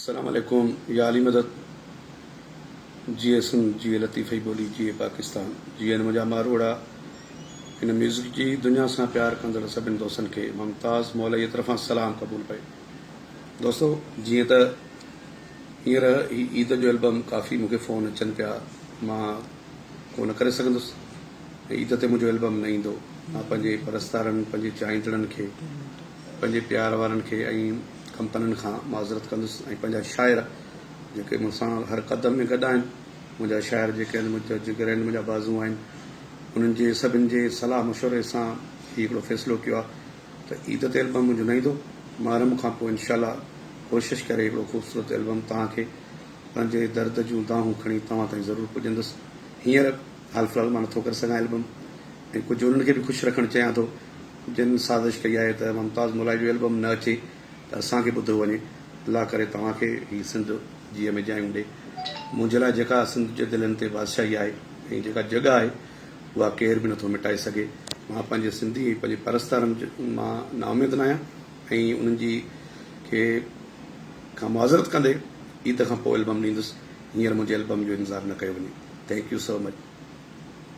السلام عليڪم يا علي مدد جيئي سنڌ جيئي لطيفي ٻولي جيئي پاڪستان جيئن منهنجا ماروئڙا هن ميوزڪ جي دنيا سان پيار ڪندڙ سڀن دوستن کي ممتاز مولائي طرفان سلام قبول پئي دوستو جيئن ته هينئر هي عيد جو البم ڪافي مونکي فون اچن پيا مان ڪو نه ڪري سگهندس ۽ عيد تي منهنجو البم نه ايندو مان پنهنجي پرستارن پنهنجي چاهيندڙن کي پنهنجي پيار وارن کي ۽ ڪمپنين کان معذرت ڪندس ۽ پنهنجا شاعر جيڪي مون سان هر قدم ۾ گڏ آهن، منهنجا شاعر جيڪي آهن منهنجا جگر آهن، منهنجا بازو آهن، انهن جي سڀن جي صلاح مشوري سان هي هڪڙو فيصلو ڪيو آهي ته عيد تي البم منهنجو نه ايندو، محرم کان پوء انشاء الله ڪوشش ڪري هڪڙو خوبصورت البم توهان کي پنهنجي درد جون دانهون کڻي توهان تائين ضرور پڄندس. هينئر حال في الحال مان نٿو ڪري سگهان البم ۽ ڪجهه انهن کي به خوش رکڻ چاهيان ٿو جن سازش ڪئي آهي ته ممتاز مولائي جو البم نه اچي ته اسان کي ٻڌو وڃي. الله ڪري توهان کي هي سنڌ جيء ۾ جايون ڏي. منهنجي لاء جيڪا سنڌ جي دلين تي بادشاهي آهي ۽ جيڪا جڳهه آهي اها ڪير به نٿو مٽائي سگهي. مان پنهنجي سنڌي ۽ پنهنجي پرستارن مان نااميد ناهيان ۽ انهن جي کي کان معذرت ڪندي عيد کان پوء البم ڏيندس. هينئر منهنجي البم جو انتظار نه ڪيو وڃي. Thank you so much.